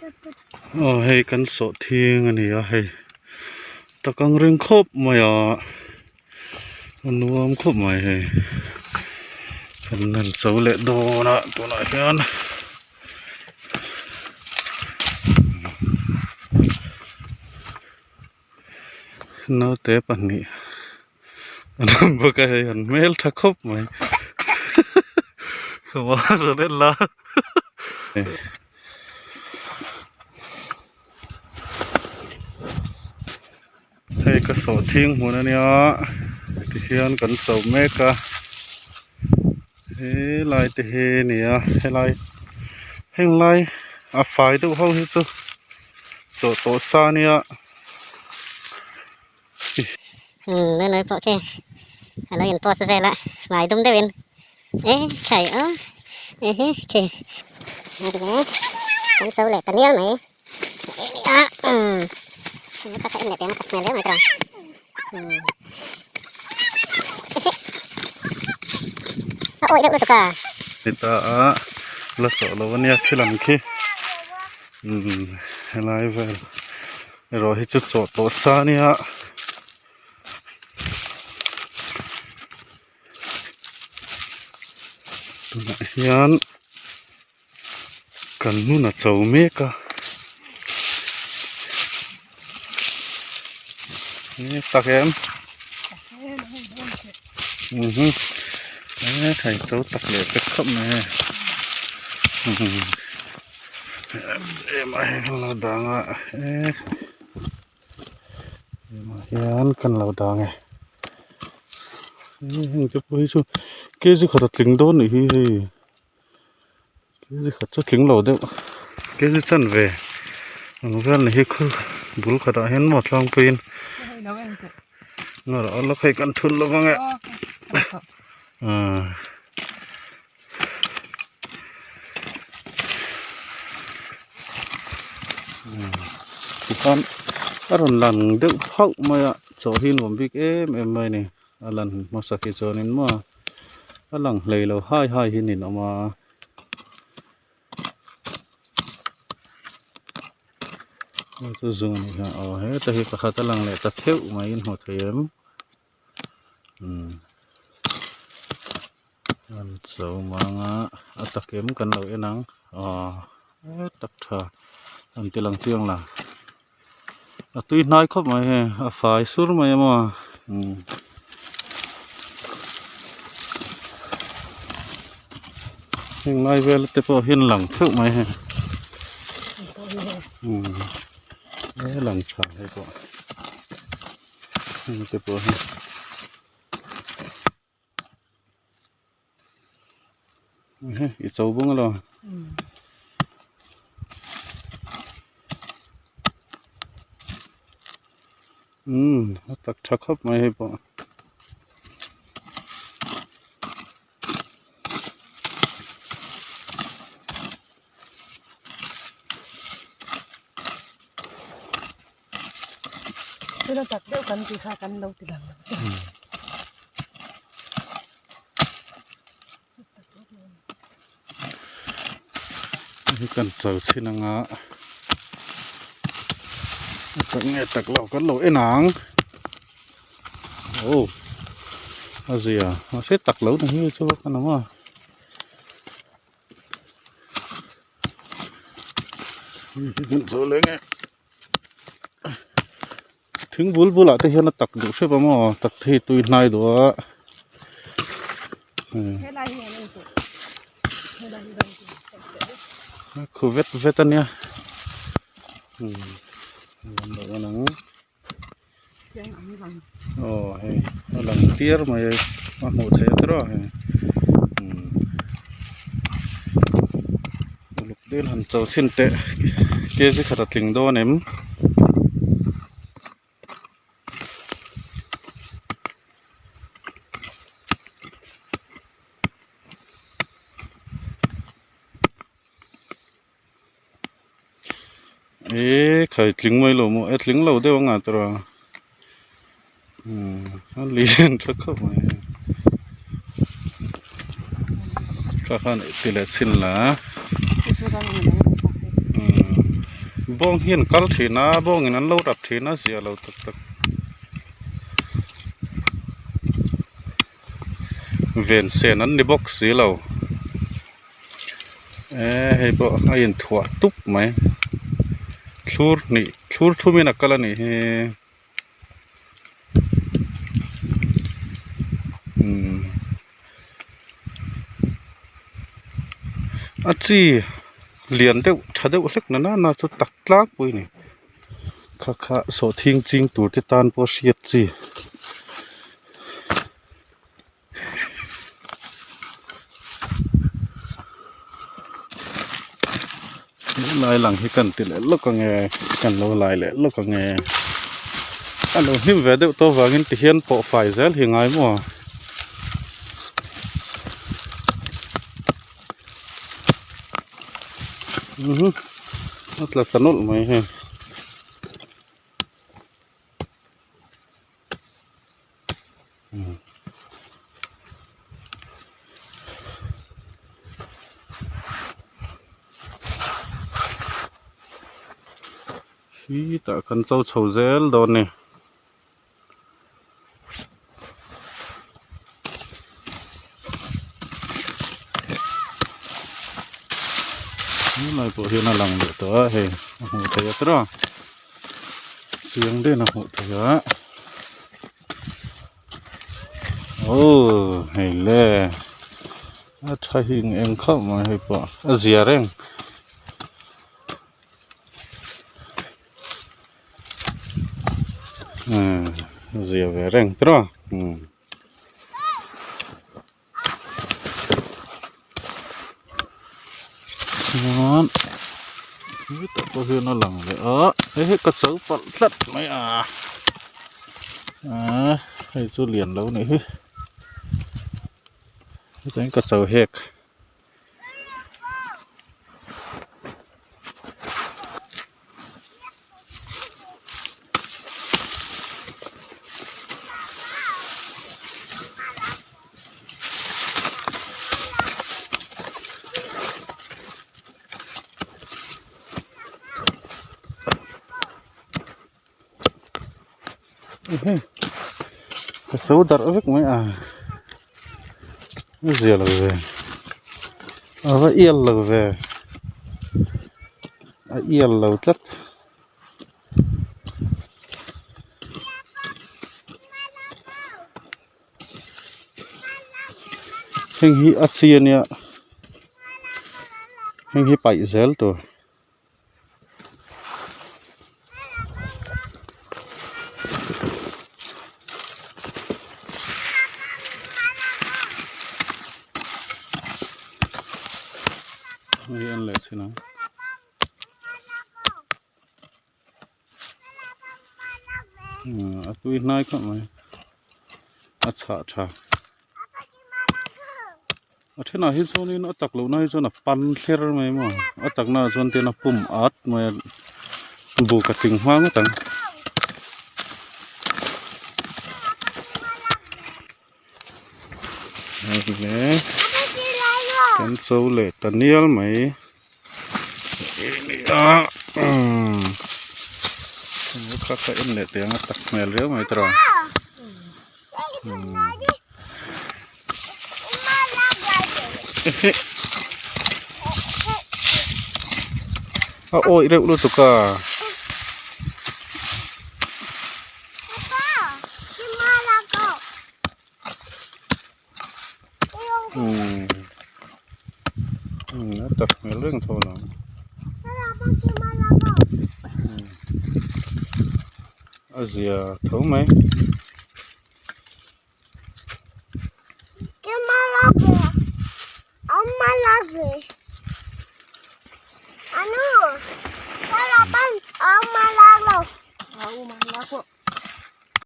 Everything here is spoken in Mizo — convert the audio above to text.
Aw hei kan sawh thing a ni a hei tak ang reng khawp mai a a nuam khawp mai hei kan han cho leh dawn a tunah hian. Naute pahnih an awm bawk a hei an hmel tha khawp mai rawn en la hei ka sawhthing hmun ania tihian kan cho mek a helai te hi a ni a helai heng lai a fai deuh ho hi chu chawh tawh sa ania. Umm nui nui pawh khi a lo in post vel a hmai dum deuhin e thlai aw e hi khi kan cho leh ta nial mai a umm kha kha en leh teh ang a tak hmel riau mai tawh umm a awih deuh lutuk a. Heta a la chawh lo ania thil ang khi umm helai vel. Erawh hi chu chawh tawh sa ania tunah hian kan hnun a cho mek a he tak em he thei cho tak leh pek khawp mai hei. Em a hei kan lo dang a e ah hian kan lo dang e heng te pawh hi chu kg khat a tling dawn anih hi hei kg khat chu tling lo deuh kg chanve ang vel ni hi khur bul khatah hian maw tlangpuiin a hei kan thun lo vang e ah. Tikhan a rawn lang deuh phauh mai a chaw hi nuam bik em em mai a ni a lan hmasa khi chuanin maw a lang hlei lo hai hai hi nin awm a. Chu zung a nih kha aw heta hi pakhat a lang leh ta theuh mai in hmu thei em. An cho mang a a tak em kan lo en ang aw he tak tha an ti lang chiang la a tui hnai khawp mai hei a fai sur mai a maw umm. Heng lai vel te pawh hian lang theuh mai hei umm he lang tha hei pawh. Heng te pawh hi i cho bawng alo umm a tak tha khawp mai hei pawh. Thil a tak deuh kan tih kha kan lo ti lang lo te. Hei kan chal chhin anga a tak nge tak lo kan lo en ang aw a zia mahse tak lo ni hi chu kan awm a. Thing bul bulah te hian a tak duh hrep a maw tak te hi tui hnai duh a khu vet vet a nia aw hei a lang tir mai a a hmuh theih a tiraw hei uluk deuhin han cho chhin teh kg khat a tling dawn em. Eee khai tling mai lo maw e tling lo deuh ang ah tawh a umm a lian tha khawp mai tah khan ti leh chhin la umm. Bawng hi an kal thin a bawngin an lo rap thin a zia lo tak tak. Ven sen an ni bawk si lo eh hei pawh a inthuah tup mai thlur hnih thlur thumin a kal a nih hi. Umm a chi lian deuh tha deuh hlek na nana chu tak tlangpui a ni kha kha sawhthing ching tur te tan pawh hriat chi. Helai lang hi kan ti leh lawk ange kan lo lai leh lawk ange a lo hnim ve deuh tawh avangin tihian pawh fai zel hi ngai maw. A tla ta nawlh mai hei. Khi tah kan cho chho zel dawn a ni. Helai pawh hian a lang leh tawh a hei a hmuh theih a tawh a chiang deuhin a hmuh theih a. Aww hei le a tha hi eng eng khauh mai hei pawh a zia reng umm a zia ve reng tawh a umm. Chuan hetah pawh hian a lang leh a hei hi ka cho palh tlat mai a aaa hei chu lian lo nih hi hetah hian ka cho hek. Ka cho darh vek mai a a zia lo ve a va ial lo ve a ial lo tlat. Heng hi a chi a nia heng hi paih zel tur. Hei hi an leh chhin ang. A tui hnai khawp mai a chhah tha a thenah hi chuanin a tak lohna hi chuan a pan thler mai maw a takna ah chuan tin a pum at mai a buk a tling hma ngawt ang. Kan cho leh ta nial mai. Kha kha en leh teh ang a tak hmel riau mai tawh a awih reuh lutuk a. A tak hmel reng tho lo a zia tho mai.